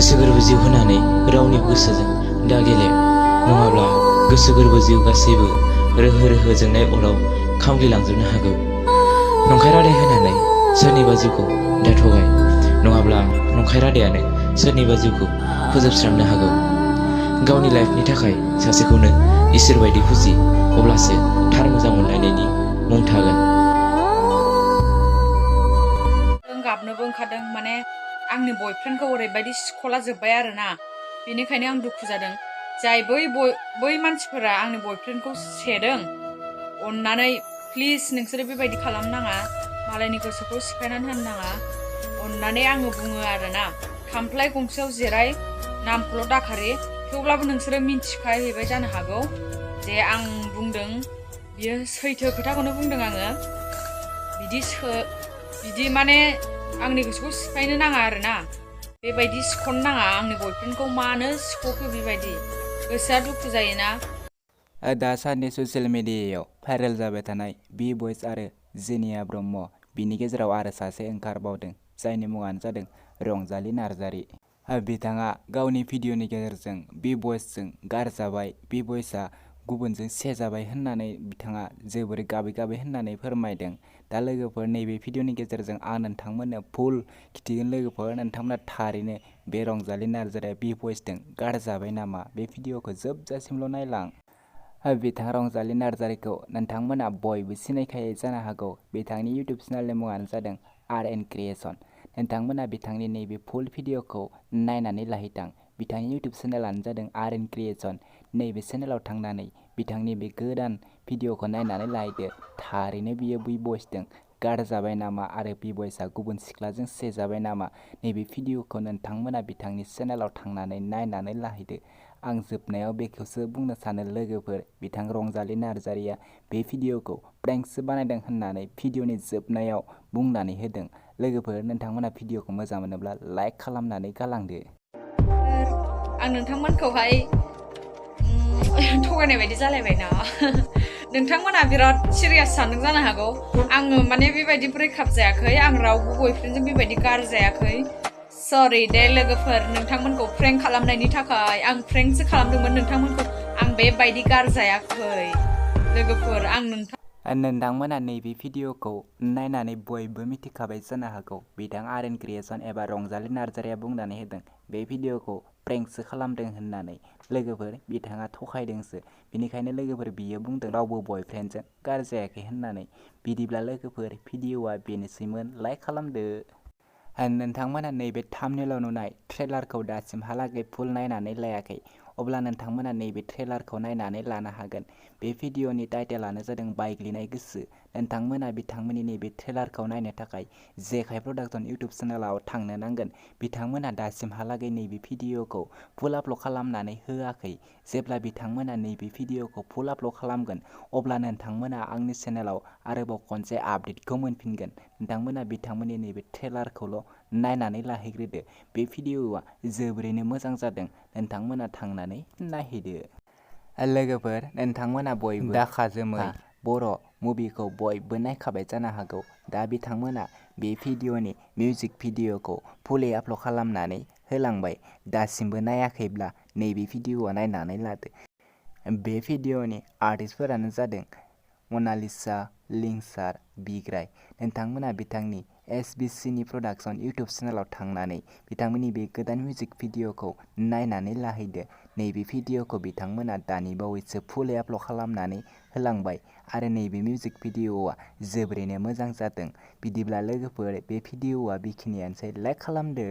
गोसो गोरबो जिउ होनानै रावनिबो गोसोजों दा गेले, नङाब्ला गोसो गोरबो जिउ गासैबो रोहो रोहो जोंनाय अराव खामग्लिलांजोबनो हागौ। नंखाय रादाय होनानै सोरनिबा जिउखौ दा थगाय, नङाब्ला नंखाय रादायानो सोरनिबा जिउखौ फोजोबस्रांनो हागौ। गावनि लाइफनि थाखाय सासेखौनो इसोर बायदि फुजि, अब्लासो थार मोजां मोनलायनायनि मुं थागोन। गाबनोबो ओंखारदों, माने आंनि बयफ्रेन्डखौ ओरैबायदि सिख'ला जोब्बाय आरोना, बेनिखायनो आं दुखु जादों। जाय बै मानसिफोरा आंनि बयफ्रेन्डखौ सेदों, अननानै प्लिज नोंसोरो बेबायदि खालामनाङा, मालायनि गोसोखौ सिफायनानै होनो नाङा। अननानै आङो बुङो आरोना, खामफ्लाय गंसेयाव जिराय, नामखौल' दाखारि। थेवब्लाबो नोंसोरो मिन्थिखाहैबाय जानो हागौ जे आं बुंदों बियो सैथो खोथाखौनो बुंदों आङो। बिदि माने आंनि गोसोखौ सिफायनो नाङा आरोना, बेबायदि सिख'नो नाङा। आंनि बयफ्रेन्डखौ मानो सिख'खो बेबायदि, गोसोआ दुखु जायोना। दासान्दि ससियेल मिडियायाव भाइरेल जाबाय थानाय बब'यस आरो जेनिया ब्रह्म, बिनि गेजेराव आरो सासे ओंखारबावदों, जायनि मुङानो जादों रंजाली नार्जारी। बिथाङा गावनि भिडिअनि गेजेरजों बब'यसजों गारजाबाय, बब'यसआ गुबुनजों सेजाबाय होननानै बिथाङा जोबोरै गाबै गाबै होननानै फोरमायदों। दा लोगोफोर, नैबे भिडिअनि गेजेरजों आं नोंथांमोननो फुल खिथिगोन लोगोफोर, नोंथांमोना थारैनो बे रंजाली नार्जारीया बब'यसजों गारजाबाय नामा? बे भिडिअखौ जोबजासिमल' नायलां। बिथाङा रंजाली नार्जारीखौ नोंथांमोना बयबो सिनायखायो जानो हागौ। बिथांनि इउटुब चेनेलनि मुङानो जादों आर.एन. क्रिएशन। नोंथांमोना बिथांनि नैबे फुल भिडिअखौ नायनानै लाहैथां। बिथांनि इउटुब चेनेलानो जादों आर.एन. क्रिएशन। नैबे चेनेलाव थांनानै बिथांनि बे गोदान भिडिअखौ नायनानै लाहैदो। थारैनो बियो बब'यसजों गारजाबाय नामा आरो बब'यसआ गुबुन सिख्लाजों सेजाबाय नामा? नैबे भिडिअखौ नोंथांमोना बिथांनि चेनेलाव थांनानै नायनानै लाहैदो। आं जोबनायाव बेखौसो बुंनो सानो लोगोफोर, बिथां रंजाली नार्जारीया बे भिडिअखौ प्रेंकसो बानायदों होननानै भिडिअनि जोबनायाव बुंनानै होदों। लोगोफोर, नोंथांमोना भिडिअखौ मोजां मोनोब्ला लाइक खालामनानै गालांदो। आं नोंथांमोनखौहाय थगायनाय बायदि जालायबायना। नोंथांमोना बिराद सिरियास सानदों जानो हागौ। आङो माने बेबायदि ब्रेकआप जायाखै, आं रावबो बयफ्रेन्डजों बेबायदि गारजायाखै। सरि दे लोगोफोर, नोंथांमोनखौ प्रेंक खालामनायनि थाखाय। आं प्रेंकसो खालामदोंमोन नोंथांमोनखौ, आं बेबायदि गारजायाखै लोगोफोर। नोंथांमोना नैबे भिडिअखौ नायनानै बयबो मिथिखाबाय जानो हागौ। बिथां आर.एन. क्रिएशन एबा रंजाली नार्जारीया बुंनानै होदों बे भिडिअखौ प्रेंकसो खालामदों होननानै। लोगोफोर, बिथाङा थगायदोंसो। बेनिखायनो लोगोफोर, बियो बुंदों रावबो बयफ्रेन्डजों गारजायाखै होननानै। बिदिब्ला लोगोफोर, भिडिअआ बेनोसैमोन, लाइक खालामदो। नोंथांमोना नैबे थाम्बनेइलाव नुनाय ट्रेलारखौ दासिमहालागै फुल नायनानै लायाखै, अब्ला नोंथांमोना नैबे ट्रेलारखौ नायनानै लानो हागोन। बे भिडिअनि टाइटेलानो जादों बायग्लिनाय गोसो। नोंथांमोना बिथांमोननि नैबे ट्रेलारखौ नायनो थाखाय जेखाय प्रडाक्शन इउटुब चेनेलाव थांनो नांगोन। बिथांमोना दासिमहालागै नैबे भिडिअखौ फुल आपल'ड खालामनानै होआखै। जेब्ला बिथांमोना नैबे भिडिअखौ फुल आपल'ड खालामगोन, अब्ला नोंथांमोना आंनि चेनेलाव आरोबाव खनसे आपडेटखौ मोनफिनगोन। नोंथांमोना बिथांमोननि नैबे ट्रेलारखौल' नायनानै लाहैग्रोदो। बे भिडिअआ जोबोरैनो मोजां जादों, नोंथांमोना थांनानै नायहैदो। लोगोफोर, नोंथांमोना बयबो दाखा जोमै बर' मुभिखौ बयबो नायखाबाय जानो हागौ। दा बिथांमोना बे भिडिअनि मिउजिक भिडिअखौ फुलै आपल'ड खालामनानै होलांबाय। दासिमबो नायाखैब्ला नैबे भिडिअआ नायनानै लादो। बे भिडिअनि आर्टिस्टफोरानो जादों मनालिसा, लिंसार, बिग्राय। नोंथांमोना बिथांनि एस.बि.सि.नि प्रडाक्शन इउटुब चेनेलाव थांनानै बिथांमोननि बे गोदान मिउजिक भिडिअखौ नायनानै लाहैदो। नैबे भिडिअखौ बिथांमोना दानि बावैसो फुलै आपल'ड खालामनानै होलांबाय आरो नैबे मिउजिक भिडिअआ जोबोरैनो मोजां जादों। बिदिब्ला लोगोफोर, बे भिडिअआ बेखिनियानोसै, लाइक खालामदो।